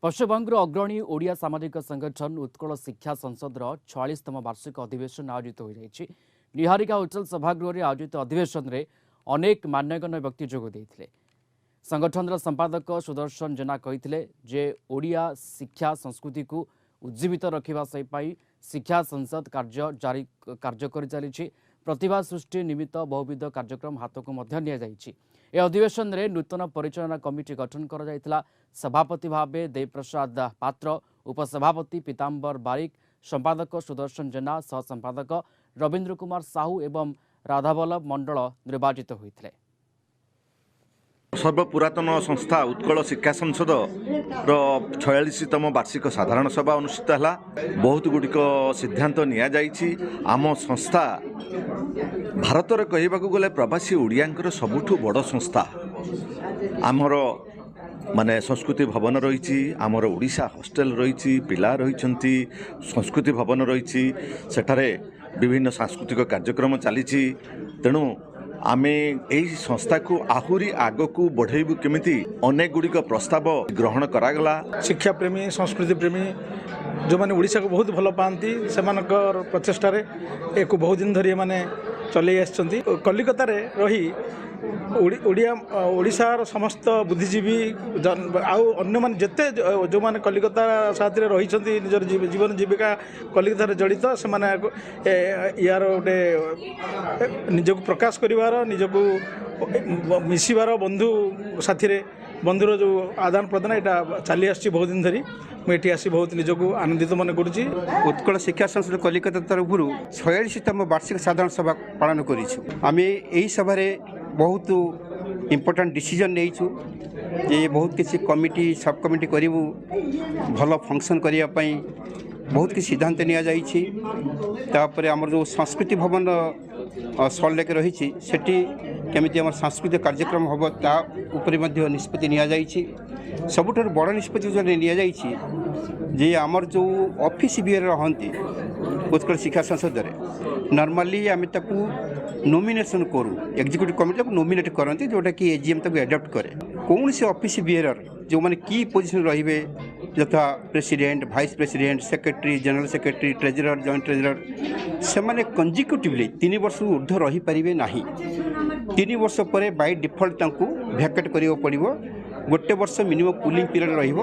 ପଶ୍ଚିମବଙ୍ଗର ଅଗ୍ରଣୀ ଓଡ଼ିଆ ସାମାଜିକ ସଂଗଠନ ଉତ୍କଳ ଶିକ୍ଷା ସଂସଦର 46ତମ ବାର୍ଷିକ ଅଧିବେଶନ ଆୟୋଜିତ ହୋଇଯାଇଛି। ନିହାରିକା ହୋଟେଲ ସଭାଗୃହରେ ଆୟୋଜିତ ଅଧିବେଶନରେ ଅନେକ ମାନ୍ୟଗଣ୍ୟ ବ୍ୟକ୍ତି ଯୋଗ ଦେଇଥିଲେ। ସଂଗଠନର ସମ୍ପାଦକ ସୁଦର୍ଶନ ଜେନା କହିଥିଲେ ଯେ ଓଡ଼ିଆ ଶିକ୍ଷା ସଂସ୍କୃତିକୁ ଉଜ୍ଜୀବିତ ରଖିବା ପାଇଁ ଶିକ୍ଷା ସଂସଦ କାର୍ଯ୍ୟ ଜାରି କାର୍ଯ୍ୟ କରିଚାଲିଛି। ପ୍ରତିଭା ସୃଷ୍ଟି ନିମିତ୍ତ ବହୁବିଧ କାର୍ଯ୍ୟକ୍ରମ ହାତକୁ ମଧ୍ୟ ନିଆଯାଇଛି। ଏ ଅଧିବେଶନରେ ନୂତନ ପରିଚାଳନା କମିଟି ଗଠନ କରାଯାଇଥିଲା। ସଭାପତି ଭାବେ ଦେବପ୍ରସାଦ ପାତ୍ର, ଉପସଭାପତି ପୀତାମ୍ବର ବାରିକ, ସମ୍ପାଦକ ସୁଦର୍ଶନ ଜେନା, ସହ ସମ୍ପାଦକ ରବୀନ୍ଦ୍ର କୁମାର ସାହୁ ଏବଂ ରାଧାବଲ୍ଲଭ ମଣ୍ଡଳ ନିର୍ବାଚିତ ହୋଇଥିଲେ। ସର୍ବପୁରାତନ ସଂସ୍ଥା ଉତ୍କଳ ଶିକ୍ଷା ସଂସଦର 46ତମ ବାର୍ଷିକ ସାଧାରଣ ସଭା ଅନୁଷ୍ଠିତ ହେଲା। ବହୁତ ଗୁଡ଼ିକ ସିଦ୍ଧାନ୍ତ ନିଆଯାଇଛି। ଆମ ସଂସ୍ଥା ଭାରତରେ କହିବାକୁ ଗଲେ ପ୍ରବାସୀ ଓଡ଼ିଆଙ୍କର ସବୁଠୁ ବଡ଼ ସଂସ୍ଥା। ଆମର ମାନେ ସଂସ୍କୃତି ଭବନ ରହିଛି, ଆମର ଓଡ଼ିଶା ହଷ୍ଟେଲ ରହିଛି, ପିଲା ରହିଛନ୍ତି, ସଂସ୍କୃତି ଭବନ ରହିଛି, ସେଠାରେ ବିଭିନ୍ନ ସାଂସ୍କୃତିକ କାର୍ଯ୍ୟକ୍ରମ ଚାଲିଛି। ତେଣୁ ଆମେ ଏହି ସଂସ୍ଥାକୁ ଆହୁରି ଆଗକୁ ବଢ଼େଇବୁ କେମିତି, ଅନେକ ଗୁଡ଼ିକ ପ୍ରସ୍ତାବ ଗ୍ରହଣ କରାଗଲା। ଶିକ୍ଷାପ୍ରେମୀ, ସଂସ୍କୃତି ପ୍ରେମୀ ଯେଉଁମାନେ ଓଡ଼ିଶାକୁ ବହୁତ ଭଲ ପାଆନ୍ତି, ସେମାନଙ୍କର ପ୍ରଚେଷ୍ଟାରେ ଏକୁ ବହୁତ ଦିନ ଧରି ଏମାନେ ଚଲେଇ ଆସିଛନ୍ତି। କଲିକତାରେ ରହି ଓଡ଼ିଆ ଓଡ଼ିଶାର ସମସ୍ତ ବୁଦ୍ଧିଜୀବୀ ଆଉ ଅନ୍ୟମାନେ ଯେତେ ଯେଉଁମାନେ କଲିକତା ସାଥିରେ ରହିଛନ୍ତି, ନିଜର ଜୀବନ ଜୀବିକା କଲିକତାରେ ଜଡ଼ିତ, ସେମାନେ ୟାର ଗୋଟେ ନିଜକୁ ପ୍ରକାଶ କରିବାର, ନିଜକୁ ମିଶିବାର, ବନ୍ଧୁ ସାଥିରେ ବନ୍ଧୁର ଯେଉଁ ଆଦାନ ପ୍ରଦାନ ଏଇଟା ଚାଲି ଆସୁଛି ବହୁତ ଦିନ ଧରି। ମୁଁ ଏଠି ଆସି ବହୁତ ନିଜକୁ ଆନନ୍ଦିତ ମନେ କରୁଛି। ଉତ୍କଳ ଶିକ୍ଷା ସଂସଦ କଲିକତା ତରଫରୁ 46ତମ ବାର୍ଷିକ ସାଧାରଣ ସଭା ପାଳନ କରିଛୁ। ଆମେ ଏହି ସଭାରେ ବହୁତ ଇମ୍ପୋର୍ଟାଣ୍ଟ ଡିସିଜନ୍ ନେଇଛୁ ଯେ ବହୁତ କିଛି କମିଟି, ସବ୍ କମିଟି କରିବୁ, ଭଲ ଫଙ୍କସନ୍ କରିବା ପାଇଁ ବହୁତ କିଛି ସିଦ୍ଧାନ୍ତ ନିଆଯାଇଛି। ତାପରେ ଆମର ଯେଉଁ ସଂସ୍କୃତି ଭବନ ସଲ୍ଟଲେକ୍ ରହିଛି, ସେଠି କେମିତି ଆମର ସାଂସ୍କୃତିକ କାର୍ଯ୍ୟକ୍ରମ ହେବ ତା ଉପରେ ମଧ୍ୟ ନିଷ୍ପତ୍ତି ନିଆଯାଇଛି। ସବୁଠାରୁ ବଡ଼ ନିଷ୍ପତ୍ତି ଯେଉଁ ନିଆଯାଇଛି ଯେ ଆମର ଯେଉଁ ଅଫିସ୍ ବିୟର ରହନ୍ତି ଉତ୍କଳ ଶିକ୍ଷା ସଂସଦରେ, ନର୍ମାଲି ଆମେ ତାକୁ ନୋମିନେସନ୍ କରୁ, ଏକ୍ଜିକ୍ୟୁଟିଭ୍ କମିଟି ତାକୁ ନୋମିନେଟ୍ କରନ୍ତି, ଯେଉଁଟାକି ଏଜିଏମ୍ ତାକୁ ଆଡପ୍ଟ କରେ। କୌଣସି ଅଫିସ୍ ବିୟରର ଯେଉଁମାନେ କି ପୋଜିସନ୍ ରହିବେ, ଯଥା president, vice president, secretary, general secretary, treasurer, joint treasurer, ସେମାନେ କଞ୍ଜିକ୍ୟୁଟିଭଲି 3 ବର୍ଷରୁ ଉର୍ଦ୍ଧ୍ୱ ରହିପାରିବେ ନାହିଁ। 3 ବର୍ଷ ପରେ ବାଇ ଡିଫଲ୍ଟ ତାଙ୍କୁ ଭ୍ୟାକେଟ୍ କରିବାକୁ ପଡ଼ିବ। ଗୋଟେ ବର୍ଷ ମିନିମମ୍ କୁଲିଂ ପିରିୟଡ଼ ରହିବ।